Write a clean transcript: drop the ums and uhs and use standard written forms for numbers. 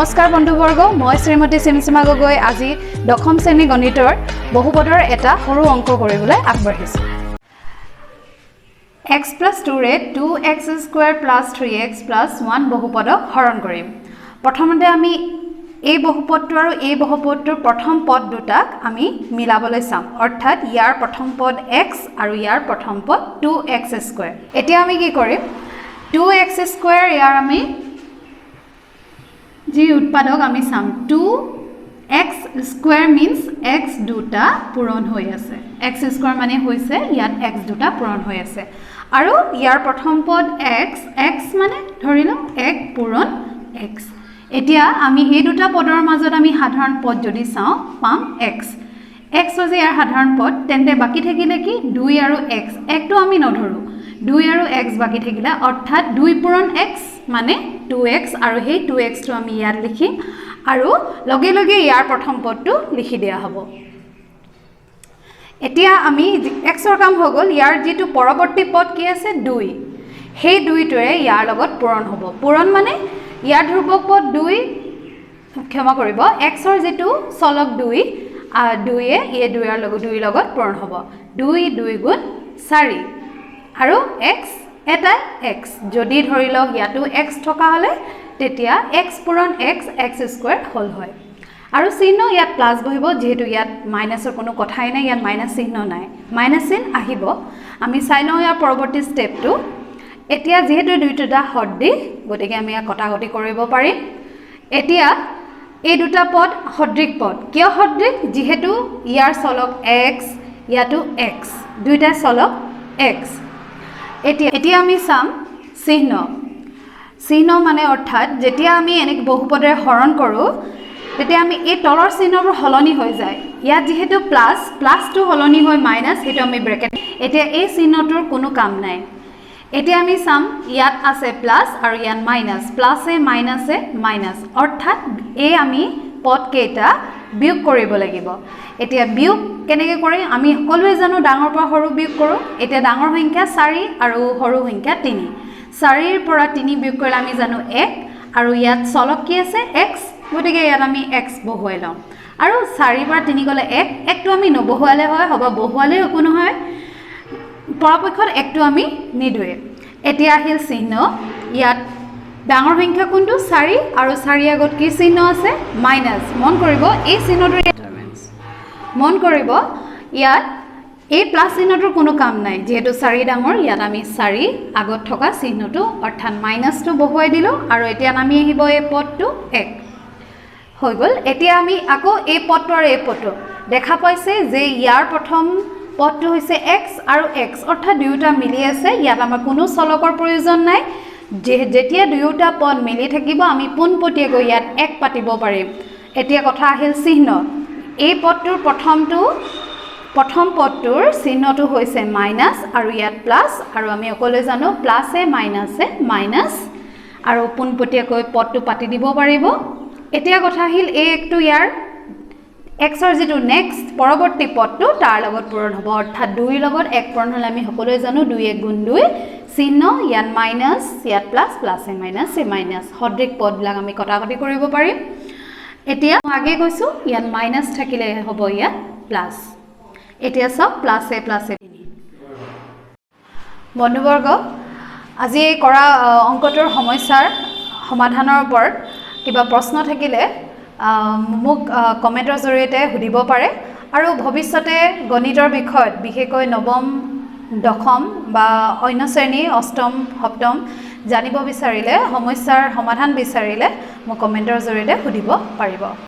নমস্কাৰ বন্ধুবৰ্গ, মই শ্ৰীমতী চিমচিমা গগৈ। আজি দশম শ্ৰেণী গণিতৰ বহুপদৰ এটা সৰু অংক কৰিবলৈ আগবাঢ়িছোঁ। এক্স প্লাছ টুৰে two x square plus three x plus one বহুপদক হৰণ কৰিম। প্ৰথমতে আমি এই বহুপদটো আৰু এই বহুপদটোৰ প্ৰথম পদ দুটাক আমি মিলাবলৈ চাম, অৰ্থাৎ ইয়াৰ প্ৰথম পদ এক্স আৰু ইয়াৰ প্ৰথম পদ টু এক্স স্কুৱেৰ। এতিয়া আমি কি কৰিম? টু এক্স স্কুৱেৰ, ইয়াৰ আমি যি উৎপাদক আমি চাম, two x square means x দুটা পূৰণ হৈ আছে। এক্স স্কুৱেৰ মানে হৈছে ইয়াত এক্স দুটা পূৰণ হৈ আছে আৰু ইয়াৰ প্ৰথম পদ এক্স। এক্স মানে ধৰি লওক এক পূৰণ এক্স। এতিয়া আমি এই দুটা পদৰ মাজত আমি সাধাৰণ পদ যদি চাওঁ, পাম এক্স। এক্স হৈছে ইয়াৰ সাধাৰণ পদ। তেন্তে বাকী থাকিলে কি? দুই আৰু এক্স। একটো আমি নধৰোঁ। দুই আৰু এক্স বাকী থাকিলে, অৰ্থাৎ দুই পূৰণ এক্স মানে টু এক্স। আৰু সেই টু এক্সটো আমি ইয়াত লিখিম আৰু লগে লগে ইয়াৰ প্ৰথম পদটো লিখি দিয়া হ'ব। এতিয়া আমি এক্সৰ কাম হৈ গ'ল। ইয়াৰ যিটো পৰৱৰ্তী পদ কি আছে? দুই। সেই দুইটোৱে ইয়াৰ লগত পূৰণ হ'ব। পূৰণ মানে ইয়াৰ ধ্ৰুৱক পদ দুই, ক্ষমা কৰিব, এক্সৰ যিটো চলক দুই, দুয়ে এই দুইৰ লগত, দুইৰ লগত পূৰণ হ'ব। দুই দুই গুণ চাৰি আৰু এক্স এটা এক্স। যদি ধৰি লওক ইয়াতো এক্স থকা হ'লে, তেতিয়া এক্স পূৰণ এক্স, এক্স স্কুৱেৰ হ'ল হয়। আৰু চিহ্ন ইয়াত প্লাছ বহিব, যিহেতু ইয়াত মাইনাছৰ কোনো কথাই নাই। ইয়াত মাইনাছ চিহ্ন নাই, মাইনাছ চিহ্ন আহিব। আমি চাই লওঁ ইয়াৰ পৰৱৰ্তী ষ্টেপটো। এতিয়া যিহেতু দুইটা সদৃশ, গতিকে আমি ইয়াক কটাকটি কৰিব পাৰিম। এতিয়া এই দুটা পদ সদৃশ পদ। কিয় সদৃশ? যিহেতু ইয়াৰ চলক এক্স, ইয়াতো এক্স, দুইটা চলক এক্স। এতিয়া আমি চাম চিহ্ন। চিহ্ন মানে অৰ্থাৎ যেতিয়া আমি এনেকৈ বহুপদেৰে হৰণ কৰোঁ, তেতিয়া আমি এই তলৰ চিহ্নবোৰ সলনি হৈ যায়। ইয়াত যিহেতু প্লাছ, প্লাছটো সলনি হৈ মাইনাছ, সেইটো আমি ব্ৰেকেট। এতিয়া এই চিহ্নটোৰ কোনো কাম নাই। এতিয়া আমি চাম, ইয়াত আছে প্লাছ আৰু ইয়াত মাইনাছ। প্লাছে মাইনাছে মাইনাছ, অৰ্থাৎ এই আমি পদকেইটা বিয়োগ কৰিব লাগিব। এতিয়া বিয়োগ কেনেকৈ কৰিম? আমি সকলোৱে জানো, ডাঙৰ পৰা সৰু বিয়োগ কৰোঁ। এতিয়া ডাঙৰ সংখ্যা চাৰি আৰু সৰু সংখ্যা তিনি। চাৰিৰ পৰা তিনি বিয়োগ কৰিলে আমি জানো এক। আৰু ইয়াত চলক কি আছে? এক্স। গতিকে ইয়াত আমি এক্স বহুৱাই লওঁ। আৰু চাৰিৰ পৰা তিনি গ'লে এক। একটো আমি নবহুৱালে হয় হ'ব, বহুৱালেও একো নহয়। পৰাপক্ষত একটো আমি নিদিওঁৱে। এতিয়া আহিল চিহ্ন। ইয়াত ডাঙৰ সংখ্যা কোনটো? চাৰি। আৰু চাৰি আগত কি চিহ্ন আছে? মাইনাছ। মন কৰিব, এই চিহ্নটোৰ, মন কৰিব, ইয়াত এই প্লাছ চিহ্নটোৰ কোনো কাম নাই। যিহেতু চাৰি ডাঙৰ, ইয়াত আমি চাৰি আগত থকা চিহ্নটো অৰ্থাৎ মাইনাছটো বহুৱাই দিলোঁ। আৰু এতিয়া নামি আহিব এই পদটো এক হৈ গ'ল। এতিয়া আমি আকৌ এই পদটো আৰু এই পদটো দেখা পাইছে যে ইয়াৰ প্ৰথম পদটো হৈছে এক্স আৰু এক্স, অৰ্থাৎ দুয়োটা মিলি আছে। ইয়াত আমাৰ কোনো চলকৰ প্ৰয়োজন নাই। যেতিয়া দুয়োটা পদ মিলি থাকিব, আমি পোনপটীয়াকৈ ইয়াত এক পাতিব পাৰিম। এতিয়া কথা আহিল চিহ্ন। এই পদটোৰ প্ৰথম পদটোৰ চিহ্নটো হৈছে মাইনাছ আৰু ইয়াত প্লাছ। আৰু আমি সকলোৱে জানো, প্লাছে মাইনাছে মাইনাছ আৰু পোনপটীয়াকৈ পদটো পাতি দিব পাৰিব। এতিয়া কথা আহিল, এই একটো ইয়াৰ এক্সৰ যিটো নেক্সট পৰৱৰ্তী পদটো, তাৰ লগত পূৰণ হ'ব। অৰ্থাৎ দুইৰ লগত এক পূৰণ হ'লে আমি সকলোৱে জানো, দুই এক গুণ দুই। চিহ্ন ইয়াত মাইনাছ, ইয়াত প্লাছ, প্লাছে মাইনাছে মাইনাছ। সদৃশ পদবিলাক আমি কটাকটি কৰিব পাৰিম। এতিয়া মই আগে কৈছোঁ, ইয়াত মাইনাছ থাকিলে হ'ব ইয়াত প্লাছ। এতিয়া চাওক, প্লাছে প্লাছে তিনি। বন্ধুবৰ্গ, আজি এই কৰা অংকটোৰ সমস্যাৰ সমাধানৰ ওপৰত কিবা প্ৰশ্ন থাকিলে মোক কমেণ্টৰ জৰিয়তে সুধিব পাৰে। আৰু ভৱিষ্যতে গণিতৰ বিষয়ত, বিশেষকৈ নৱম, দশম বা অন্য শ্ৰেণী অষ্টম, সপ্তম জানিব বিচাৰিলে, সমস্যাৰ সমাধান বিচাৰিলে মোক কমেণ্টৰ জৰিয়তে সুধিব পাৰিব।